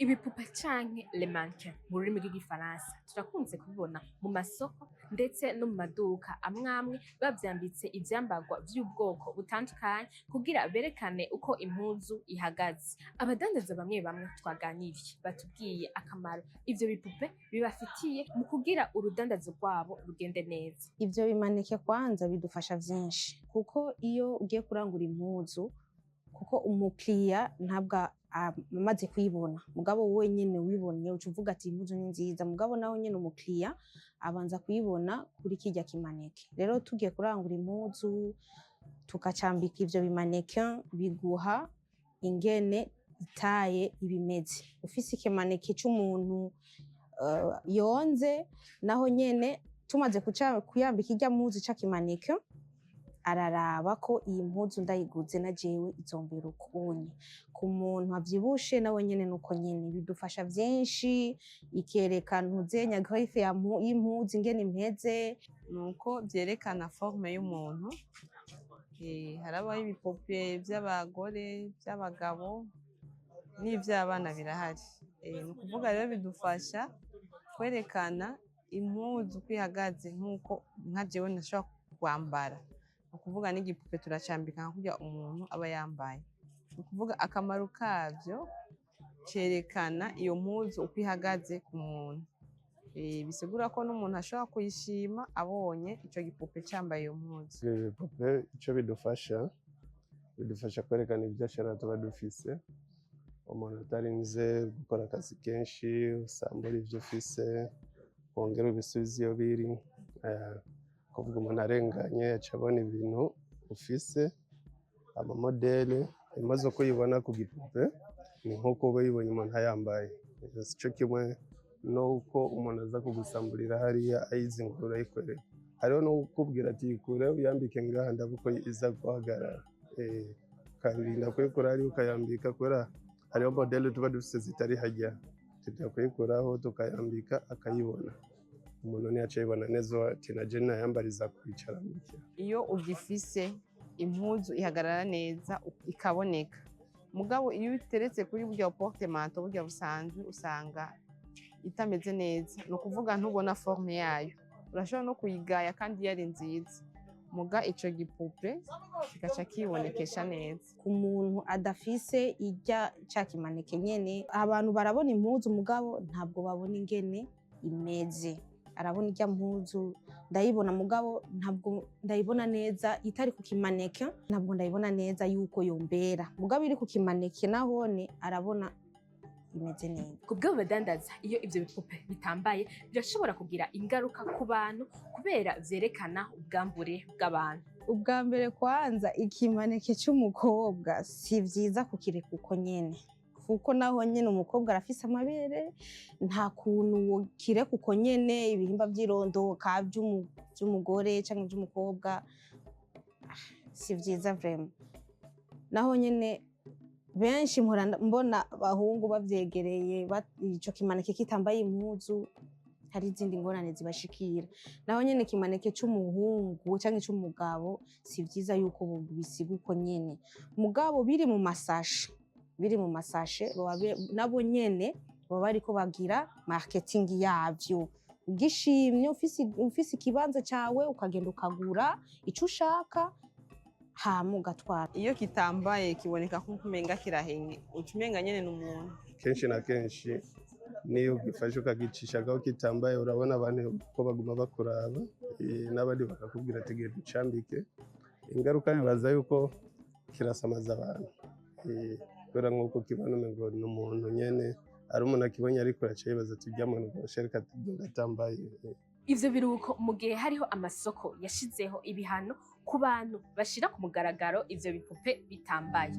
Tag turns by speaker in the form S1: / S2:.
S1: Ibipupe canke les mannequins mu rurimi rw'Igifaransa turakunze kubibona mu masoko ndetse no mu maduka amwamwe, bavyambitse ivyambarwa vy'ubwoko butandukanye kugira berekane uko impuzu ihagaze. Abadandaza bamwe bamwe twaganiriye batubwiye akamaro ivyo bipupe bibafitiye mu kugira urudandazo rwabo rugende neza.
S2: Ivyo bimaneke kwanza bidufasha vyinshi, kuko iyo ugiye kurangura impuzu, kuko umukiriya ntabwo amaze kuyibona, mugabo wowe nyene wibonye uca uvuga ati: "Impuzu ni nziza." Mugabo nawe nyene umukiriya abanza kuyibona kuri kirya kimaneke. Rero tugiye kurangura impuzu tukacambika ivyo bimaneke, biguha ingene itaye ibimeze. Ufise ikimaneke c'umuntu yonze, naho nyene tumaze kuca kuyambika irya mpuzu ca kimaneke, araraba ko iyi mpuzu ndayiguze na jewe izombera ukunye. Ku muntu avyibushe nawe nyene nuko nyene. Bidufasha vyinshi, ikereka ntuzenya griffe y'impuzu ingene imeze.
S3: Nuko vyerekana forme y'umuntu. Harabaho ibipupe vy'abagore, vy'abagabo n'ivy'abana birahari. Ni ukuvuga rero bidufasha kwerekana impuzu uko ihagaze, nk'uko nka jewe ntashobora kwambara. Ni ukuvuga n'igipupe turacambika nka kurya umuntu aba yambaye. Ni ukuvuga akamaro kavyo, cerekana iyo mpuzu uko ihagaze ku muntu. Bisigura ko n'umuntu ashobora kuyishima abonye ico gipupe cambaye iyo mpuzu.
S4: Ibipupe ico bidufasha, bidufasha kwerekana ivyashara tuba dufise. Umuntu atarinze gukora akazi kenshi, usambura ivyo ufise, wongere ubisubize iyo biri. Kuvuga umuntu arenganye aca abona ibintu ufise, amamodèles. Imaze kuyibona ku gipupe ni nk'uko uba uyibonye umuntu ayambaye. Sico kimwe nuko umuntu aza kugusamburira hariya ayizi ngo urayikwereka. Hariho no kukubwira ati: "Yikure uyambike ngaha, ndabe uko iza guhagarara." Ukarinda kuyikura hariya ukayambika, kubera hariho modèle tuba dufise zitari harya, tujya kuyikuraho tukayambika akayibona. Umuntu ntiyaca ayibona neza ati: "Na je nayambariza kwicara gutya."
S3: Iyo ugifise impuzu ihagarara neza, ikaboneka. Mugabo iyo uteretse kuri burya portemanteau burya busanzwe, usanga itameze neza. Ni ukuvuga ntubona forme yayo, urashobora no kuyigaya kandi yari nziza. Muga ico gipupe kigaca kibonekesha neza.
S2: Ku muntu adafise irya ca kimaneke nyene, abantu barabona impuzu mugabo ntabwo babona ingene imeze. Arabona irya mpuzu ndayibona, mugabo ntabwo ndayibona neza itari ku kimaneke, ntabwo ndayibona neza yuko yombera. Mugabo iri ku kimaneke nahone arabona imeze neza.
S1: Ku bw'abo badandaza, iyo ivyo bipupe bitambaye birashobora kugira ingaruka ku bantu, kubera vyerekana ubwambure bw'abantu.
S2: Ubwa mbere kwanza, ikimaneke c'umukobwa si vyiza kukireka uko nyene, kuko naho nyene umukobwa arafise amabere. Nta kuntu wokireka uko nyene ibihimba vy'irondoka vy'umugore canke vy'umukobwa. Ah, si vyiza vraiment. Naho nyene benshi mpora mbona abahungu bavyegereye, ico kimaneke kitambaye impuzu, hari izindi ngorane zibashikira. Naho nyene ikimaneke c'umuhungu canke c'umugabo si vyiza yuko bisiga uko nyene. Mugabo biri mu masashe, biri mu masashe, nabo nyene baba bariko bagira marketing yavyo. Ugishimye, ufise ikibanza cawe, ukagenda ukagura ico ushaka, hama ugatwara.
S3: Iyo kitambaye kiboneka nkuko umenga kirahenye, uca umenga nyene ni umuntu.
S4: Kenshi na kenshi niyo ugifashe ukagicishagaho kitambaye, urabona abantu ko baguma bakuraba, n'abandi bakakubwira ati: "Genda ucambike." Ingaruka nibaza yuko kirasamaza abantu, kubera nk'uko kibona umengo ni umuntu nyene. Ari umuntu akibonye ariko araca yibaza ati: "Urya muntu reka tugenda atambaye."
S1: Ivyo biruko mu gihe hariho amasoko yashizeho ibihano ku bantu bashira ku mugaragaro ivyo bipupe bitambaye.